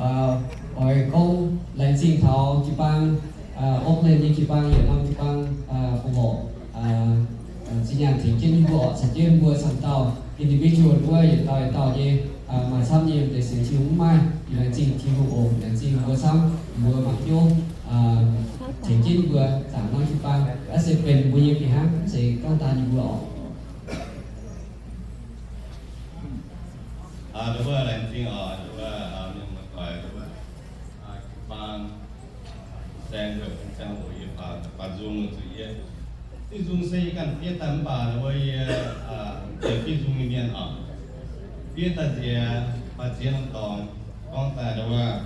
Oix gorngv laengz zingh taux jiu-baang, Oakland nyei jiu-baang, yietc norm jiu-baang, fongc horc, zinh nyaanh tengx jienv yie mbuo oc, caux jienv mbuo camv dauh individual wuov yietc dauh yietc dauh nyei, maaih camv nyei deix sienx Tin-Hungh mv maaih. Yie laengz zingh Tin-Hungh oc, laengz zingh mbuo camv, mbuo mangc hnyouv tengx jienv yie mbuo zaangc norm jiu-baang, aav se benx mbuo nyei fih hnangv, mv zeiz gorngv daan yie mbuo oc. Laengz zingh oc, mienh muoz-doic, jiu-baang saeng, saeng hoc yie baac nzung zuqc yie. Diuh nzung se yie ganh fiev daaih mv baac wuov yie fiev nzung nyei mienh oc. Fiev daaih nziex maaih ziex norm dorngx gorngv daaih wuov,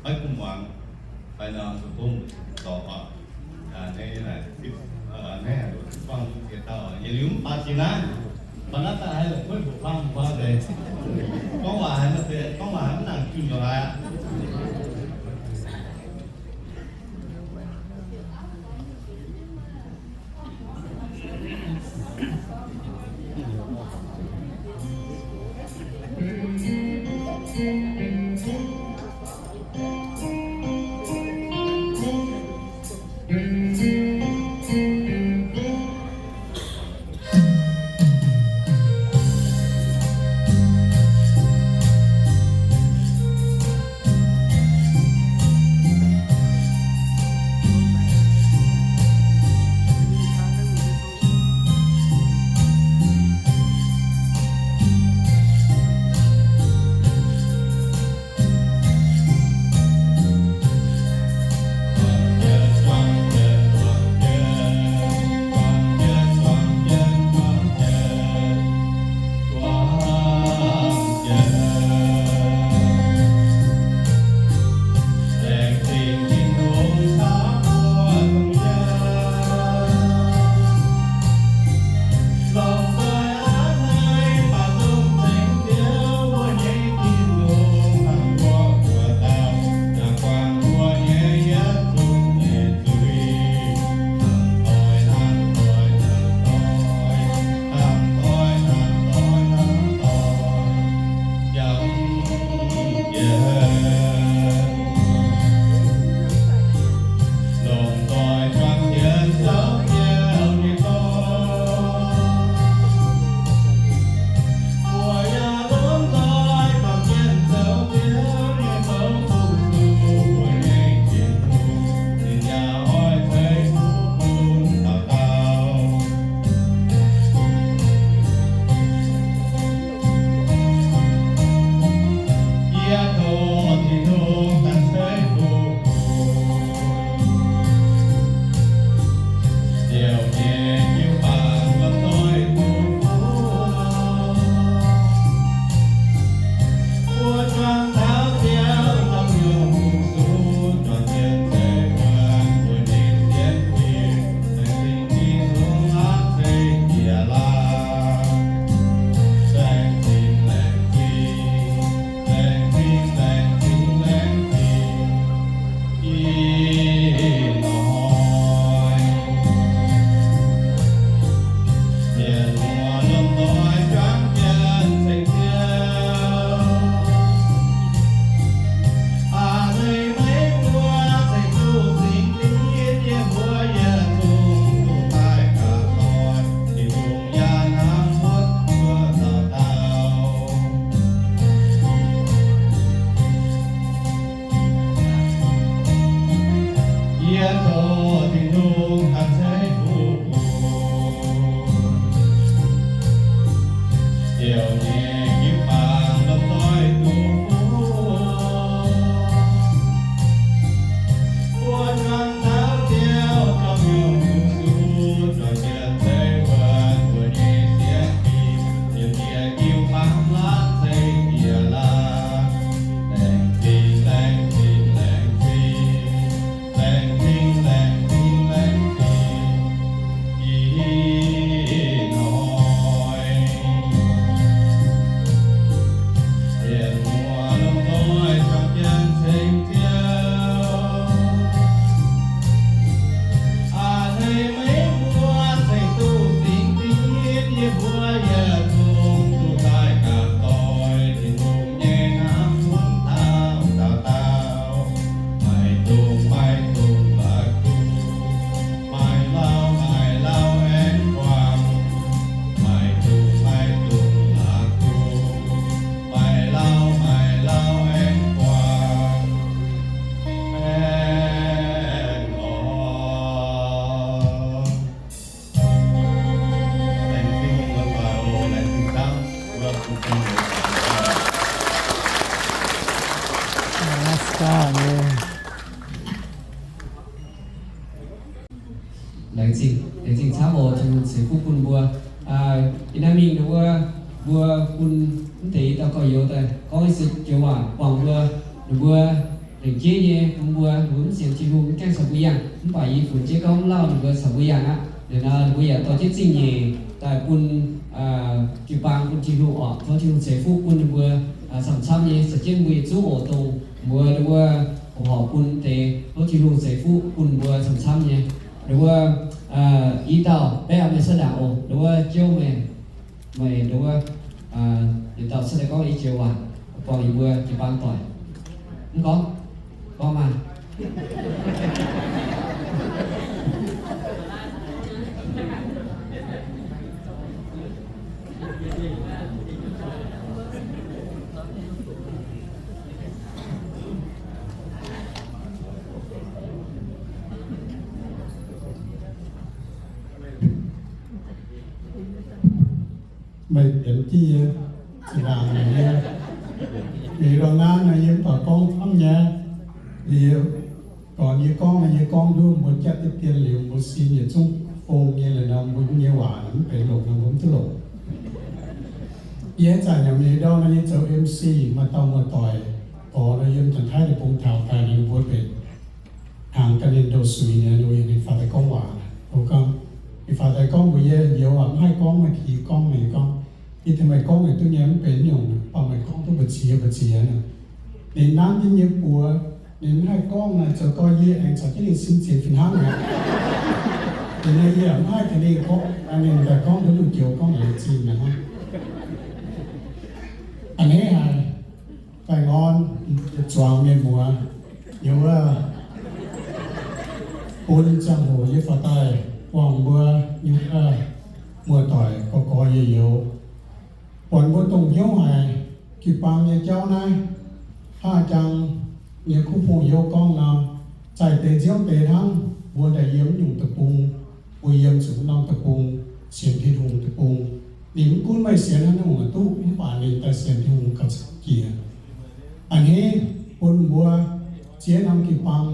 maiv gunv muangx, fai norm zuqc gomv zorc oc. Naaiv, naaiv buangh ziex dauh yietc liuz mv baac ziex naaiv, baac naaiv daaih haiz la'kuotv mbuoqc faam mbuoqc faam deix. Gorngv waac haiz, gorngv waac haiz mv nangc junh nzorc haic aqv. Alaska nyei. Laengz zingh, laengz zingh camv oc, Tin-Hungh ceix fuqv bun mbuo. Ih hnoi mingh ninh mbuo, mbuo bun mv deix i dauh gorx-youz daaih gorngv i ziex joux waac buangh mbuo, ninh mbuo lengc jeiv nyei bun mbuo, mbuo mv sienx Tin-Hungh mv gaengh caux mbuo yangh. Mv baac yie funx jienv gorngv mv lauh ninh mbuo caux mbuo yangh aqv. Liuz nor ninh mbuo yaac dorh jienv zingh nyeic daaih bun jiu-baang bun Tin-Hungh oc. Tov Tin-Hungh ceix fuqv bun ninh mbuo camv-camv nyei, caux jienv mbuo yietc zungv oc, dongh mbuo nduov horpc bun deix, tov Tin-Hungh ceix fuqv bun mbuo camv-camv nyei. Nduov i dauh baeqv meih cuotv ndaangc oc, nduov Jouv meih, meih nduov yietc dauh cuotv daaih gorngv i joux waac buangh yie mbuo jiu-baang doic. Mv gorngv, gorngv maah. Meih benx jienv yie, zinh ndaangc yie, mingh ndorm naaiv nor yie mv baac gorngv camv nyei. Yie, gorngv yie gorngv nor yie gorngv nduov mbuo jatv diqv dien liuz mbuo sin yietc zungv fong nyei liuz nor mbuo nyei waac mv benx longc nor mbuo mv duqv longc. Yie haaix zanc yaac mingh ndorm nor yie zoux M C, maaih dauh muoz-doic gorx nor yiem Janx-Taiv deic-bung taux daaih nor mbuo benx hnaangx ga'ninh ndoh suix nyei, ninh faaux daaih gorngv waac. Ninh faaux daaih gorngv mbuox yie, Youz aac, mv haih gorngv, maiv kih gorngv. Ninh gorngv, Yie tengx meih gorngv weic duqv nyei mv benx nyungc, baac meih gorngv duqv mbu'ziex mbu'ziex nor. Ninh nanv jienv yie buoz, ninh mv haih gorngv naaic, zoux gau yie aengx caux jienv ninh sin zienx fih hnangv aqv. Liuz nor yie mv haih tengx ninh gorngv, ninh daaih gorngv duqv lungh joux gorngv laengz zingh aqv. A'hneiv haic, baengh orn, yietc zuangx mienh muoz, yie wuov bun ziangh hoc yie faaux daaih buangh mbuo nyei wuov muoz-doic gorx gorx youz youz, buatc mbuo dongh hnyouv haic, jiu-baang nyei jauv naaiv, hnangv jang nyei kuv pong hnyouv gorngv nor, zaih deix nziouv deix hnangv, mbuo daaih yiem nyungc deic-bung, mbuo yiem zuqc norm deic-bung, sienx Tin-Hungh deic-bung. Ninh mv gunv meih sienx haaix nyungc duqv, mv baac ninh daaih sienx Tin-Hungh gauh camv jiex. A'hneiv bun mbuo ziex norm jiu-baang,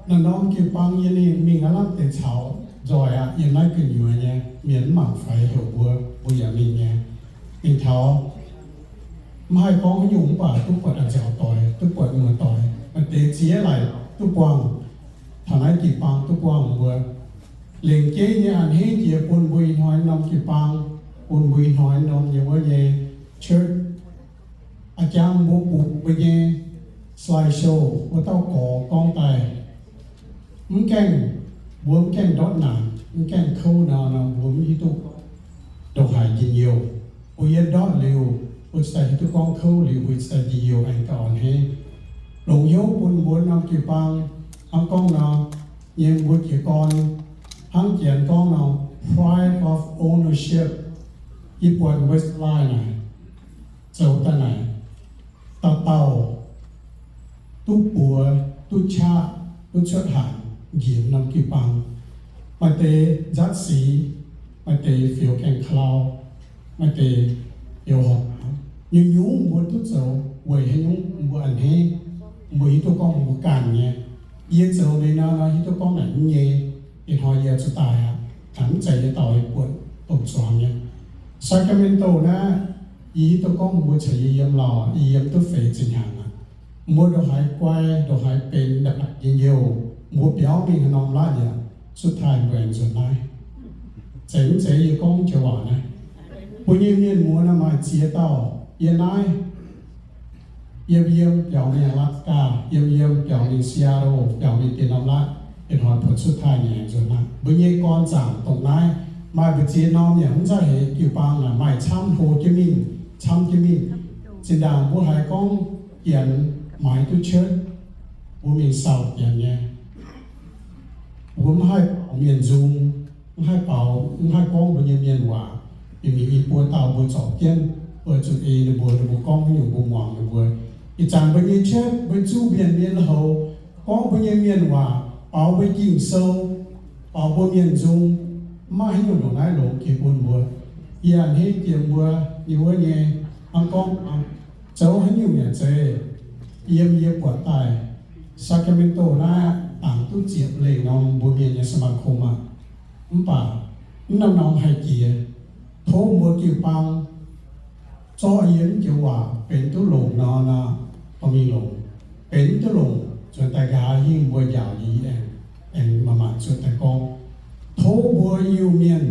naaiv norm jiu-baang yie ninh mingh aav lamh deix caux nzoih aqv, yiem naaiv gu'nyuoz nyei mienh mv mangc faix heuc mbuo, mbuo yaac mingh nyei. Mingh taux mv haih gorngv haaix nyungc mv baac duqv buatc a'nziaauc doic, duqv buatc muoz-doic, maaih deix ziex laic duqv buangh, taux naaiv jiu-baang duqv buangh mbuo. Lengc jeiv nyei a'hneiv jiex bun mbuo ih hnoi norm jiu-baang, bun mbuo ih hnoi norm nyei wuov nyei church. A'jang mbuo bungx mbuo nyei slideshow wuov dauh gorx gorngv daaih, mv gaengh, mbuo mv gaengh ndortv naanc, mv gaengh kouv nor, nor mbuo mv hiuv duqv ndongc haaix njien-youh. Mbuo yiem ndortv liuz, mbuo cingx daaih hiuv duqv gorngv kouv liuz, mbuo cingx daaih njien-youh aengx gauh a'hneiv. Longc hnyouv bun mbuo norm jiu-baang, hnangv gorngv nor, nyei mbuo jiez gorn, hnangv Janx gorngv nor, pride of ownership. Yie buatc mbuo slide naaic, zoux daaih naaic, dauh dauh duqv buoz, duqv qaqv, duqv cuotv hanc njiec norm jiu-baang. Maaih deix nzaatv sic, maaih deix fioux gaengh ka'lau, maaih deix fioux horpc. Nyungc-nyungc mbuo duqv zoux weic haaix nyungc mbuo a'hneiv, mbuo hiuv duqv gorngv mbuo ganh nyei. Yie zoux liuz nor, nor hiuv duqv gorngv naaic mv nyei. Ih hnoi yie zuqc daaih aqv, mv zeiz yie daaih buatc dongh zuangx nyei. Sacramento naaiv, yie hiuv duqv gorngv mbuo caux yie yiem lauh, yie yiem duqv feix ziepc hnyangx aqv. Mbuo ndongc haaix guai, ndongc haaix benx, ndongc haaix njien-youh, mbuo biaux mingh haaix norm laqv yaac cuotv taaih mbuo aengx nzuonx naaiv. Zeiz mv zeiz yie gorngv joux waac naaiv? Mbuo nyei mienh muoz naaiv maaih ziex dauh yiem naaiv, yiem yiem biaux mingh Alaska, yiem yiem biaux mingh Seattle, biaux mingh dien norm laqv, ih hnoi buatc cuotv taaih nyei nzuonx naaiv. Mbuo nyei gorn zaangc dongh naaiv, maaih mbu'ziex norm yaac mv za'heix jiu-baang naaic, maaih camv hlo jienv mingh, camv jienv mingh. Zinh ndaangc mbuo haiz gorngv Janx maaiz duqv church, mbuo mingh sau Janx nyei. Mbuo mv haih baaux mienh nzung, mv haih baaux, mv haih gorngv mbuo nyei mienh waac. Mingh mingh i buo dauh mbuo zorpc jienv, mbuo zuqc ei ninh mbuo, ninh mbuo gorngv haaix nyungc mbuo muangx ninh mbuo. Ih zanc mbuo nyei church, mbuo zuqv mienh nyei lui-houx, gorngv mbuo nyei mienh waac, baaux mbuo Ging-Sou, baaux mbuo mienh nzung, mv maaih haaix nyungc ndongc naaiv longx jiex bun mbuo. Yie a'hneiv jiex mbuo nyei wuov nyei, hnangv gorngv, zoux haaix nyungc yaac zeiz, Yiem yie buatc daaih, Sacramento naaiv dangc duqv ziepc lengh norm mbuo mienh nyei สมาคม aqv. Mv baac mv norm-norm haih jiex. Tov mbuo jiu-baang zorqv yie mv joux waac benx duqv longc nor, nor, dorh mingh longc. Benx duqv longc, zuotc daaih nqa'haav hingh mbuo njaaux yie aengx, aengx maaih zuotc daaih gorngv. Tov mbuo Iu-Mienh,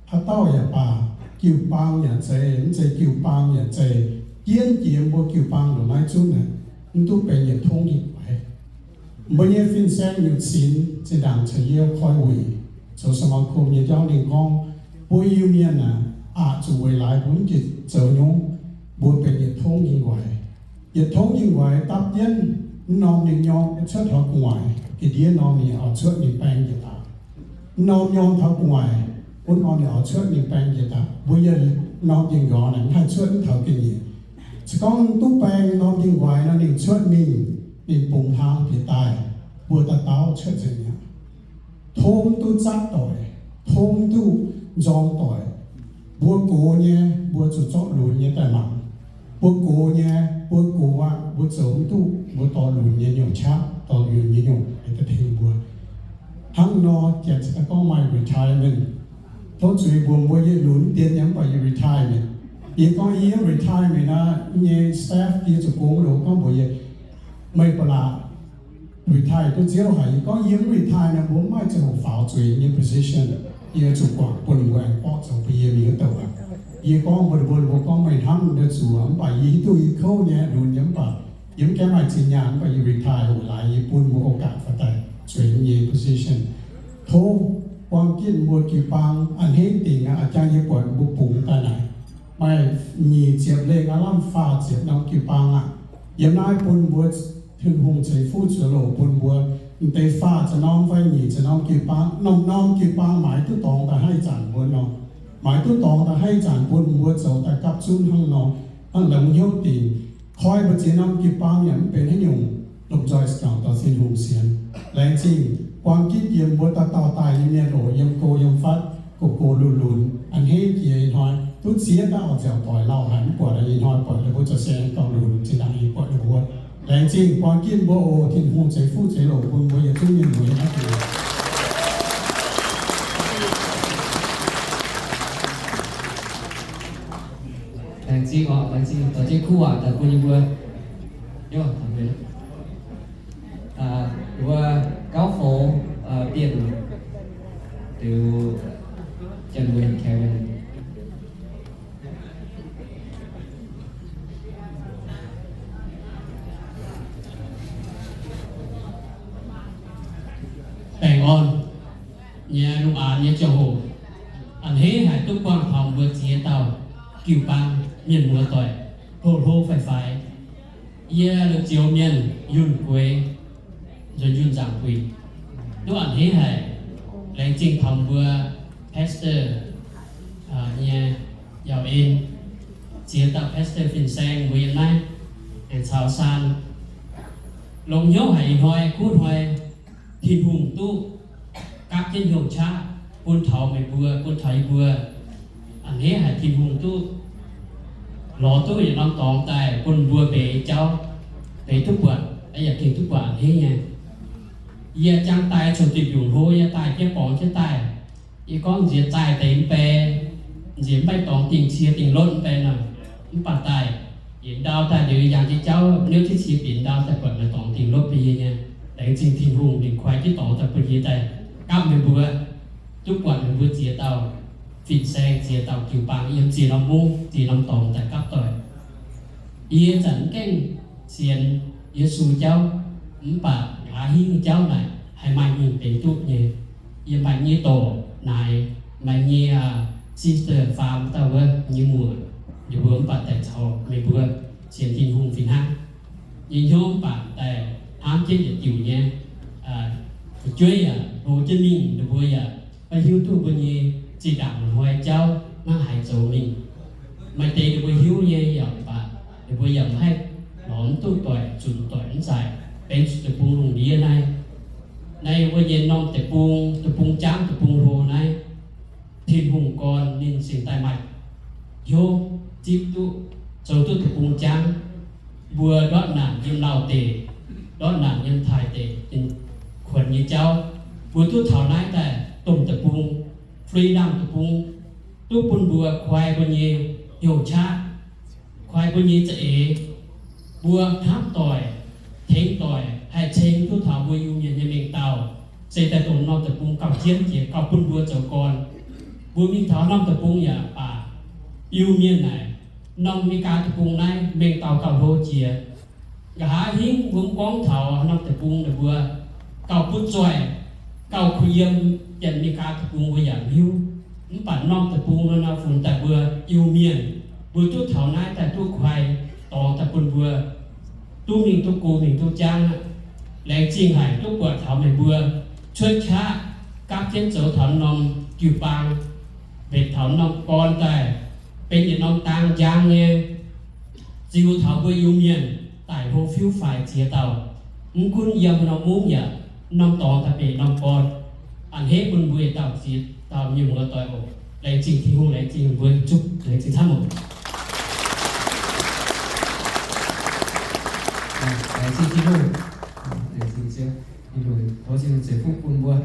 haaix dauh yaac baac, jiu-baang yaac zeiz, mv zeiz jiu-baang yaac zeiz, jienv jiex mbuo jiu-baang ndongc naaiv zunv naaic, mv duqv benx yietc tongv nyei guaix. Mbuo nyei fin-saeng nyutc sinx zinh ndaangc caux yie koi wuic zoux สมาคม nyei jauv ninh gorngv, mbuo Iu-Mienh aac, aqc zuqc weic laaix mbuo mv jiex zoux nyungc, mbuo benx yietc tongv nyei guaix. Yietc tongv nyei guaix dapv jienv, mv norm ninh nyorng cuotv taux gu'nguaaic, ga'ndiev norm ninh oix cuotv ninh baeng njiec daaih. Mv norm nyorng taux gu'nguaaic, wuov norm ninh oix cuotv ninh baeng njiec daaih. Mbuo yiem norm njien-youh naaic mv haih cuotv mv taux ga'nyiec. Se gorngv duqv baeng norm gu'nguaaic nor ninh cuotv mingh, ninh bungx hlang bieqc daaih, mbuo dauh dauh cuotv nzengc mi'aqv. Tov mv duqv zatv doic, tov mv duqv nzorng doic. Mbuo gox nyei, mbuo zuqc zorqv lunx nyei daaih mangc. Mbuo gox nyei, mbuo gox aqv, mbuo zoux mv duqv, mbuo dorh lunx nyei nyungc qaqv, dorh lunx nyei nyungc daaih tengx mbuo. Hnangv nor, janx ziouc daaih gorngv maaih retirement. Tov zuiz mbuo, mbuo yietc lunx dien nyei mv baac yie retirement. Yie gorngv yie retirement aqv, nyei staff yie zuqc gong loz gorngv mbuox yie, meih ba'laqc retire duqv nziouv haic. Yie gorngv yie mv retire nor, mbuo mv maaih ziangh hoc faaux zuiz nyei position. Yie zuqc guangc bun mbuo aengx borqv zoux bun yie mingh wuov douc aqv. Yie gorngv mbuox ninh mbuo, ninh mbuo gorngv meih hnamv daaih zuqc, mv baac yie hiuv duqv yie kouv nyei, lunx nyei, mv baac yie mv gaengh maaih zinh nyaanh, mv baac yie retire weic laaix yie bun mbuo โอกาส faaux daaih zueiz nyei position. Tov buang ginv mbuo jiu-baang a'hneiv dingc aqv. A'jang yie buatc mbuo bungx daaih naaic maaih nyic ziepc lengh aqv, lamh faah ziepc norm jiu-baang aqv. Yiem naaiv bun mbuo Tin-Hungh ceix fuqv zuov loc bun mbuo m'deix faah ziepc norm fai nyic ziepc norm jiu-baang, norm-norm jiu-baang maaiz duqv dorngx daaih haiv zanc mbuo nor, maaiz duqv dorngx daaih haiv zanc bun mbuo zoux daaih gapv zunv hnangv nor, hnangv longx hnyouv dingc. Koi mbu'ziex norm jiu-baang yaac mv benx haaix nyungc, lomh nzoih jangx dorh Tin-Hungh sienx. Laengz zingh buang ginv yiem mbuo dauh dauh daaih nyei mienh oc, yiem go yiem fatv, go go lunx lunx, a'hneiv jiex ih hnoi duqv ziex dauh nziaauc doic lauh haic, mv buatc ih hnoi buatc ninh mbuo zoux sienx gauh lunx zinh ndaangc yie buatc ninh mbuo. Laengz zingh buang ginv mbuo oc. Tin-Hungh ceix fuqv ceix loc bun mbuo yietc zungv mienh mueiz naaiv deix. Laengz zingh oc, laengz zingh. Zoux jienv kuv waac daaih bun yie mbuo. Mbuo gauv fouv bienh liuz, Janx-Mueiz Kevin. Baengh orn nyei lungh aanx nyei ziangh hoc, a'hneiv haic duqv buangh taux mbuo ziex dauh jiu-baang mienh muoz-doic, hlo hlo faix-faix. Yie la'zioux mienh yunh gueix, nzuonx yunh nzaangc buic, duqv a'hneiv haic. Laengz zingh taux mbuo pastor nyei yaauc en, ziex dauh pastor fin-saeng mbuo yiem naaiv, aengx caux saan. Longx hnyouv haic ih hnoi kuv hnoi, Tin-Hungh duqv gapv jienv hnyouv qaqv bun taux meih mbuo, bun taux yie mbuo. A'hneiv haic Tin-Hungh duqv lorz duqv yietc norm dorngx daaih bun mbuo mbeix jauv, mbeix duqv buatc, yaac gengh duqv buatc a'hneiv nyei. Yie jangx daaih caux duih mbiungc hlo, yie daaih jienv borngz jienv daaih. Yie gorngv nziex zaaih deix mv bei, nziex mv maaih dorngx dingh cie dingh lotv mv bei nor, mv baac daaih yietc ndau daaih liuz yangh jienv jauv niouv jienv cie bieqc ndau daaih buatc maaih dorngx dingh lotv bun yie nyei. Laengz zingh Tin-Hungh ninh koi jienv dorngx daaih bun yie daaih gapv meih mbuo, duqv buatc meih mbuo ziex dauh fin-saeng, ziex dauh jiu-baang yiem ziex norm mungv, ziex norm dorngx daaih gapv doic. Yie zanc mv gaengh sienx Yesu jauv, mv baac nqa'haav hingv jauv naaic haih maaih mienh benx duqv nyei. Yie maaih nyei dorc naaic, maaih nyei sister faam dauh wuov nyei muoc, ninh mbuo mv baac daaih caux meih mbuo sienx Tin-Hungh fih hnangv. Nyei hnyouv mv baac daaih hnamv jienv yietc diuc nyei fu'jueiv yaac hlo jienv mingh, ninh mbuo yaac maiv hiuv duqv mbuo nyei zinh ndaangc hnoi jauv hnangv haaix zoux mingh. Maaih deix ninh mbuo hiuv nyei yaac mv baac ninh mbuo yaac mv haih lorz mv duqv doic, zunc doic mv zaaih, benx zuqc deic-bung lungh ndiev naaiv. Naaiv mbuo nyei norm deic-bung, deic-bung jangv, deic-bung hlo naaiv, Tin-Hungh gorn ninh cingx daaih maaih hnyouv zipv duqv, zoux duqv deic-bung jangv. Mbuo ndortv naanc yiem Lauh deic, ndortv naanc yiem Taiv deic, kuonx nyei jauv, mbuo duqv taux naaiv daaih domh deic-bung, freedom deic-bung, duqv bun mbuo koi mbuo nyei hnyouv qaqv, koi mbuo nyei za'eix. Mbuo hnamv doic, tengx doic, haih ceng duqv taux mbuo Iu-Mienh nyei mengh dauh, se daaih dongh norm deic-bung gauh jienv jiex gauh bun mbuo zoux gorn. Mbuo mingh taux norm deic-bung yaac baac, Iu-Mienh naaic, norm Meigaa deic-bung naaiv mengh dauh gauh hlo jiex. Nqa'haav hingv mbuo mv gorngv taux norm deic-bung naaic mbuo gauh butv zoih, gauh kuh yiem, janx Meigaa deic-bung mbuo yaac hiuv. Mv baac norm deic-bung nor, nor funx daaih mbuo Iu-Mienh, mbuo duqv taux naaiv daaih duqv koi dorngx daaih bun mbuo duqv mingh duqv go mingh duqv jangv aqv. Laengz zingh haic duqv buatc taux meih mbuo cuotv qaqv gapv jienv zoux taux norm jiu-baang, mbenc taux norm gorn daaih, benx yietc norm dang njang nyei, ziux taux mbuo Iu-Mienh daic hlo fiuv faix ziex dauh. Mv gunv yiem norm mungv yaac norm dorngx daaih benx norm gorn, a'hneiv bun mbuo yietc dauh ziex dauh mienh muoz-doic oc. Laengz zingh Tin-Hungh, laengz zingh mbuo zuqc, laengz zingh camv oc. Laengz zingh Tin-Hungh, laengz zingh Ziouv, Tin-Hungh tov Tin-Hungh ceix fuqv bun mbuo.